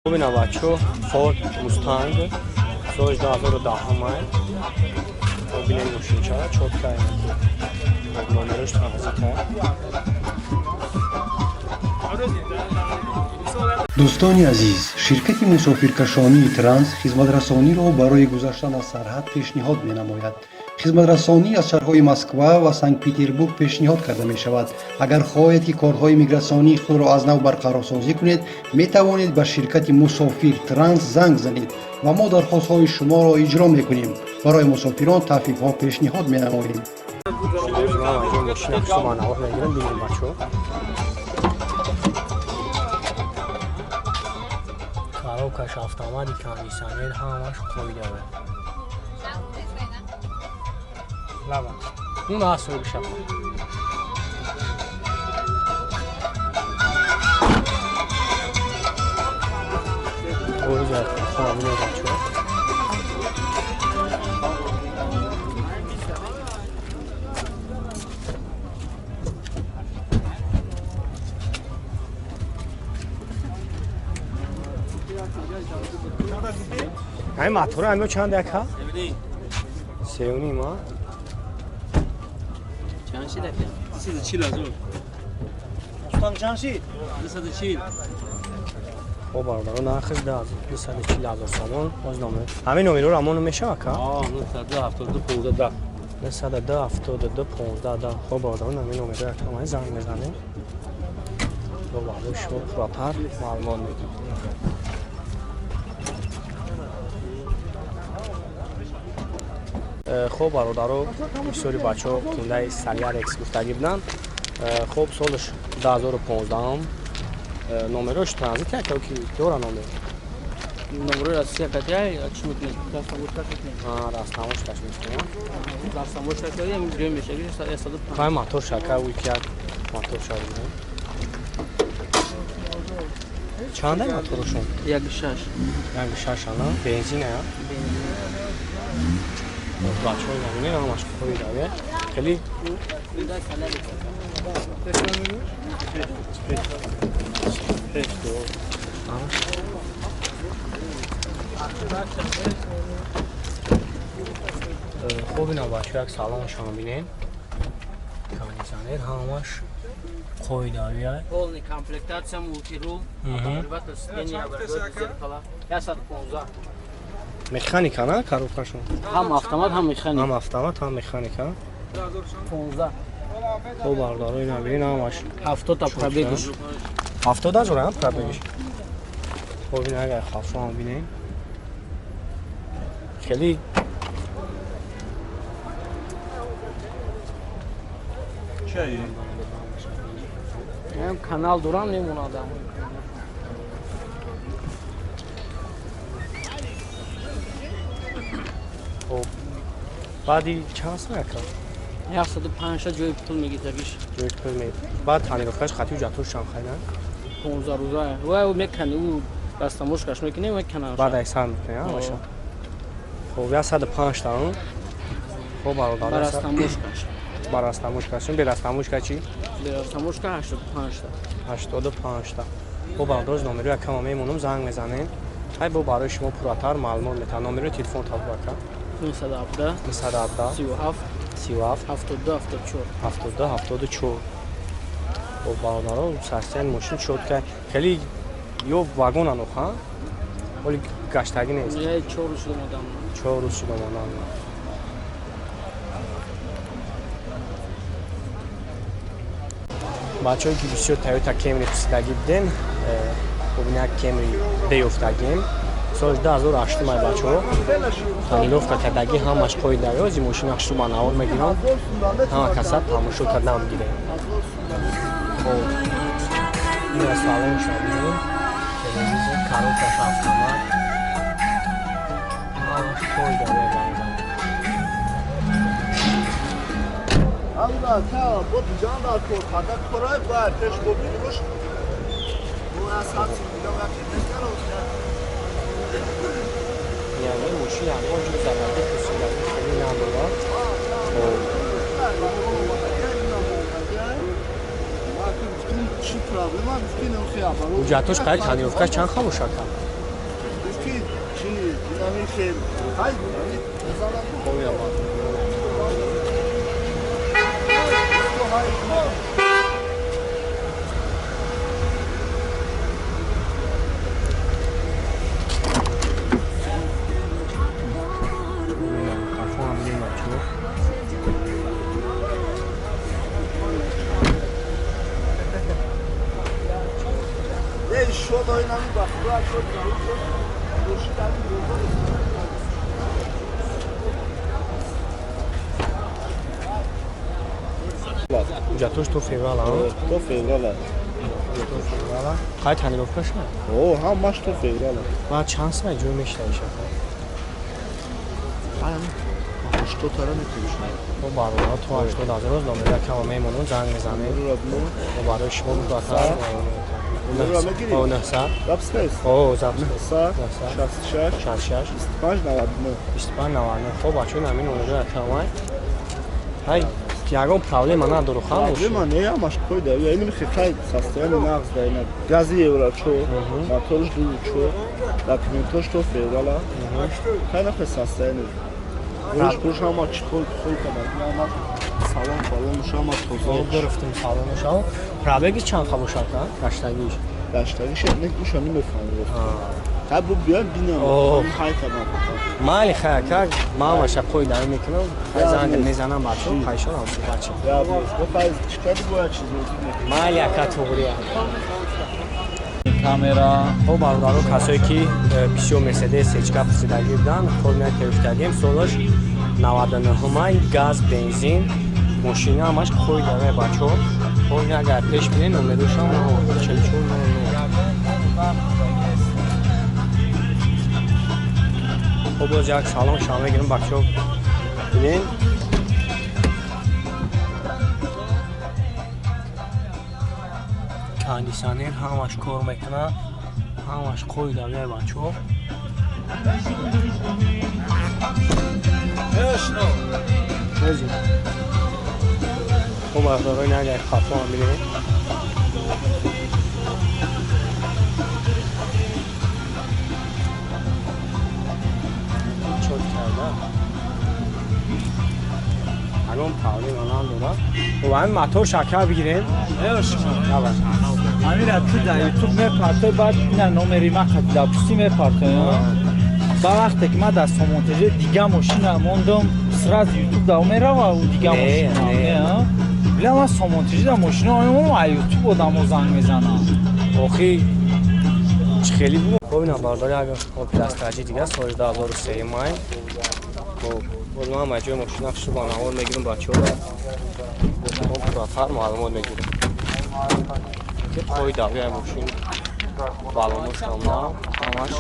Бубинам, бачо, Форд Мустанг соли 2010 май. Бубинем, мошинча чётко, номерош транзита. Дӯстони азиз, ширкати мусофиркашонии Транс хизматрасониро барои гузаштан аз сарҳад пешниҳод менамояд. Хизматрасонӣ аз шаҳрҳои Москва ва Санкт Петербург пешниҳод карда мешавад. Агар хоҳед, ки корҳои мигратсионии худро аз нав барқарорсозӣ кунед, метавонед ба ширкати Мусофир Транс занг занед ва мо дархостҳои шуморо иҷро мекунем. Барои мусофирон тахфифҳо пешниҳод менамоем. Мошина хусуман мегирам. Бинем, бачо, коробкаш автомати, кондиционер, ҳамаш қоидаве. Лаба он асоиша. Бачо, ҳамин мотора ҳамио чанд яка? Сеюним а? Чанд шид, ака? 240 000. Устам, чанд шид? 240. Хоб, бародаро, нархиш 240 000 сомон. Боз номер, ҳамин номерро рамоно мешава, ка? 902 72 15 10. 902 72 15 10. Хоб, бародарон, ҳамин номерро якамай занг мезанем, бо барои шумо пурратар маълумот медиҳем. Хоб, бародаро, бисёри бачаҳо Хундаи Солярис гуфтагӣ буданд. Хоб, солаш 2015, номерош транзит яка ки дора номер? Номерои Россия катя, чӣ мекунед? Растаможка мекунед? Растаможкаш мекунем. Растаможка кардем, ҷой мешаги 105. Кай мотор шака, уи ки як мотор шака. Чанда моторошон? 1,6. 1,6 ана, бензин ая? Бензин. Бачаҳо, бинед, ҳамаш қоидаве хеле. Хоб, ина, бачаҳо, як салоншон бинед, кондиционер, ҳамаш қоидавия. Полный комплектация, мультируль, обогреватель сиденья, зеркала. 115. Механика на коробкашон? Ҳам автомат, ҳам механик. Ҳам автомат, ҳам механика. 15. Хоб, бародаро, ина бинед, ҳамаш. 70 та пробегш. 70 000 ам пробегш. Хоб, ина, агар хафшон бинед, хеле. Чай. Канал дорам, немонадам. Хоб, баъди чанд сол, яка? 105 ҷои пул мегирдагиш. Ҷои пул ме, баъд тонировкаш хати ҳуҷҷатошам хайна? 15 рӯза вай мекани, ӯ растаможкаш мекунем, меканам. Баъд айсан мекунем ҳамаша. Хоб, 105 та. Хоб, бародар. Ба растаможкаш. Ба растаможкаш, бе растаможка чӣ? Бе растаможка 85 та. 85 та. Хоб, бародар, номеро якама мемонам, занг мезанем, ҳай бо барои шумо пурратар маълумот метаҳам. Номерои телефон табака? 917. 917. 37. 37. 72 74. 72 74. Хоб, бародаро, состояни мошин чётко, хеле ё вагон аноха, оли гаштагӣ нест. 4 рӯз шуда омадам. 4 рӯз шуда омадам. Бачаҳое ки бисёр Тойота Кемри писидагӣ будем, хоб, як Кемри беёфтагим, соли 2008 май, бачаҳо, тонировка кардагӣ, ҳамаш қоидаё. Ози мошина хушру навор мегирам, ҳама каса тамошо кардам гирем. Хоб, ина салонша бинем, телевизор, коробкаш автомат, ҳамаш қоидаё, бародар. Алла, та, бо диҷан дар кор, фақат корай бояд пеш бо бинуш. Бо аз ҳад мегам як мекарам. Яъне мошин ягон ҷо задаги, пусидаги хеле надорад. Хоб. Чӣ проблема гуфти, нохи оборот. Ҳуҷҷатош қай, тонировкаш чанд ха бошад? Ҳамин хел. Ҳай, Ҳуҷҷатош то феврала? То феврала. Қай тонировка шуд? О, ҳамаш то феврала. Баъд чанд сай ҷой мешавад шафа? 80 тара метавонад. Мо барои то 80 ҳазор рӯз номера кама мемонам, занг мезанем. Мо барои шумо бутар. О, 900. Запись нест? О, запись. 900 66 66 25 99 25 99. Хоб, бачаҳо, ҳамин номера кама. Ҳай, ягон проблема надору хан? Проблема не, ҳамаш қоида. Ин михи хай состояние нағз да ина. Гази евро чо, моторш ду чо, документош то феврала. Хай нахе состояние. Пурш пурш ҳама чӣ хол када. Ҳама салон фалонш ҳама тоза. Гирифтем салонш ҳам. Пробеги чанд ха бошад ка? Гаштагиш. Гаштагиш не, уша намефаҳмам. Хай бу биё бинам. Хай када. Майли хай ка, ман ҳамаша қоида мекунам. Хай занг мезанам бачаҳо, хайшон бача. Я бо хай чӣ кади бояд чиз Майли ака туғрия. Камера. Хоб бародаро, касое ки бисёр Мерседес сечка пурсидагӣ буданд, формия гирифтагем, солаш 99 май, газ, бензин, мошина ҳамаш қоида бачаҳо. Формия агар пеш бинед, номерушам 4400. Хоб, боз як салон шама мегирем бачаҳо. Бинед. Кондиционер ҳамаш кор мекунад, ҳамаш қоида бачаҳо. Хоб бародаро, ин агар хафо ҳам бинед. Чот карда. Ягон проблема надорад. Хоб, ҳамин мотор шакар бигирем. Амира, ту дар ютуб мепартой, баъд ина номери ма дар пустӣ мепартой. Ба вақте ки ман дар сомонтеже дига мошина мондам, сразу ютуб да мерава у дига мошина. Била ман сомонтеже дар мошина мемонам, а ютуб одамо занг мезанам. Охи чӣ хеле буд. Хоб, ина бародари, агар Опел Астраҷи дига соли 2003 май. Хоб, боз ман ҳама ҷои мошина хушу ба навор мегирам бачаҳо. Хоб, пурратар маълумот мегирем. Ки қоида вия мошин балонош ҳам на ҳамаш.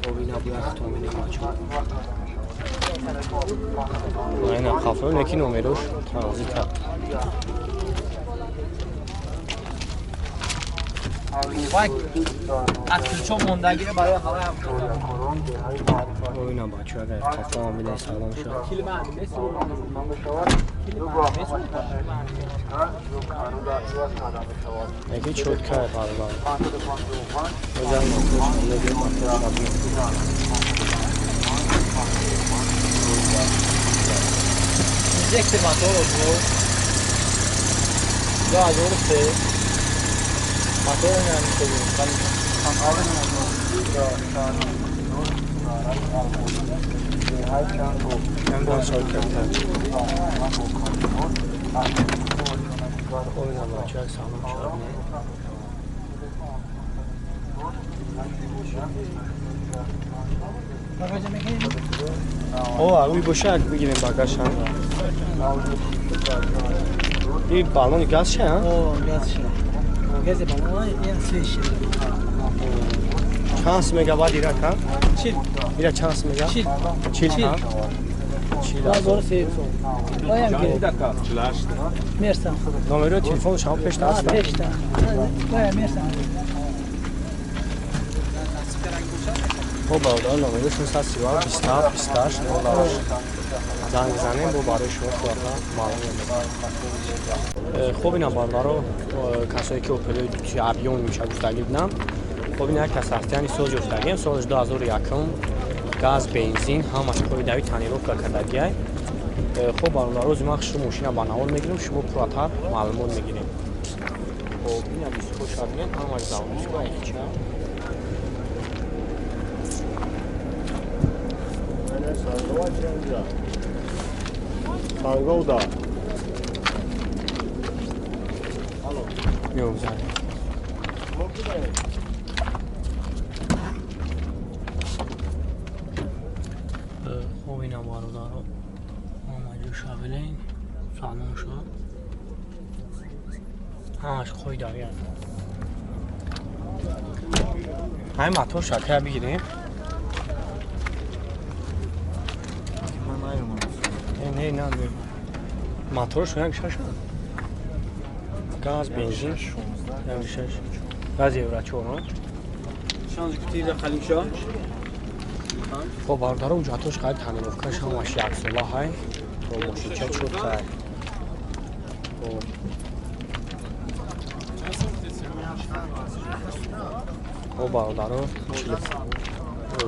Хоб, ина буяк томини бачаҳо. Ина қафо, лекин номерош транзита. Аз мондагиро барои ҳаваи Ина бачаҳо, агар қафо ҳам бинед, салом шуд. Яки чётка бародар. Бозам моторш мегирем, моторш Инжектор мотор буд. 2003 мотор намешуд. Ҳам сол карда. Хоб, ина бачаҳо, салом шуд. О, уй боша бигирем багажам. И баллони газ ша, а? О, газ ша. Гази баллон ин свеш. Чанд мегаватт ира ка? 40. Ира чанд мега? 40. 40 ха? 40. 2003 сол. Оям ки. Мерсам. Номери телефон шумо пешта аст? Пешта. Оя мерсам. Хоб бародарон, номери 637 27 28 08. Занг занем, бо барои шумо хуб маълум мекунем. Хоб, ина бародаро, касое ки Опелои абён меша гуфтагӣ будам. Хоб, ина як кас ҳастияни соз ёфтагием, солаш 2001. Газ, бензин ҳамаш қоидави, тонировка кардагиай. Хоб, бародаро, рӯзи ман хушрӯ мошина ба навор мегирем, шумо пурратар маълумот мегирем. Хоб, ина дискоша бинед, ҳамаш заводской, айхича. Сангода. Меогзарем. Хоб, ина бародаро, ҳамаҷоша бинед, салонша ҳамаш қоидави. Ҳамин мотор шакая бигирем. Не, не, не, моторш як шаш, газ, бензин як шаш, газ евро чор. Хоб, бародаро, ҳуҷҷатош қайд, тонировкаш ҳамаш яксола ҳай. То мошинча чёткай. Хоб, бародаро,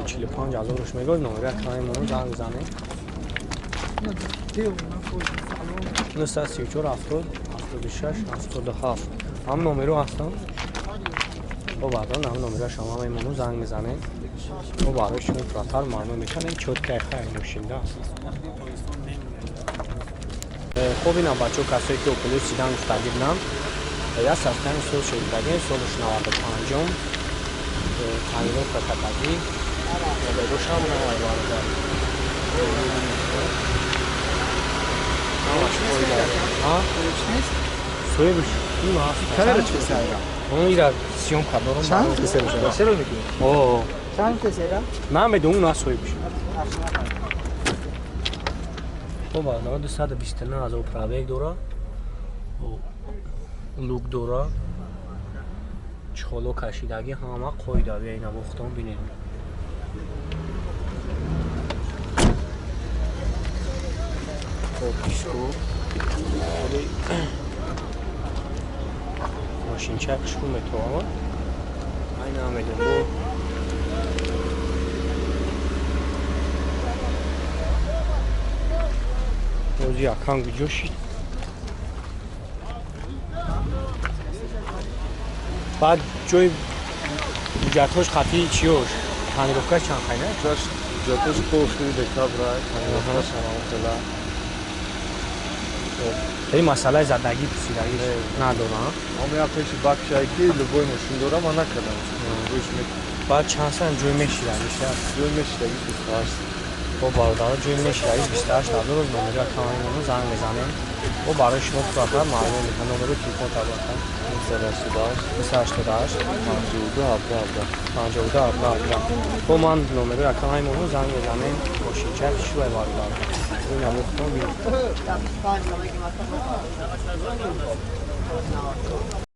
45 000 руш мегӯяд. Номери акрамоно занг бизанем: 934 70 76 77. Ҳам номеро ҳастам. Хоб, бародаро, ҳам номеро шумо мемону, занг мезанем, мо барои шумо пурратар маълум мекунем. Чёткай хай мошинда. Хоб, ина бачаҳо, касое ки Опелои седан гуфтагӣ буданд, як состояни сол шудагӣ, солш 95-ум, тонировка кардагӣ, номерошам навай, бародар, ҳамаш қоида. Соҳибш ин ҳаст. Камера чӣ кесера? Ира съёмка дорам. Чанд кесера? Чаро мекунӣ? О. Чанд кесера? Намедонам, на соҳибш. Хоб, бародар, 229 000 пробег дора, люк дора, чехоло кашидагӣ, ҳама қоидави. Ина бохтон бинед. Хоб, диско мошинча хушрӯ метавонад. Ай, намедонам, бо бози якам куҷо шид. Баъд ҷои ҳуҷҷатҳош қатъи чиёш, тонировкаш чанд хайна? Ҳуҷҷатҳош то охири декабра, тонировкаш ҳамон хела. Ин масъалаи задагӣ, пусидагӣ надорам. Ҳам як пеши бакшае ки любой мошин дора, ман накардам. Баъд чанд сан ҷой мешидагиша? Ҷой мешидагиш 28. Бо бародаро, ҷой мешидагиш 28 000. Номери акамоно занг мезанем, бо барои шумо пурратар маълум мекунам. Номери телефон табака? 988 988 52 17 17. 52 17 17. Бо ман номери акамоно занг мезанем. Мошинча шуай, бародар, ина бухтон бин.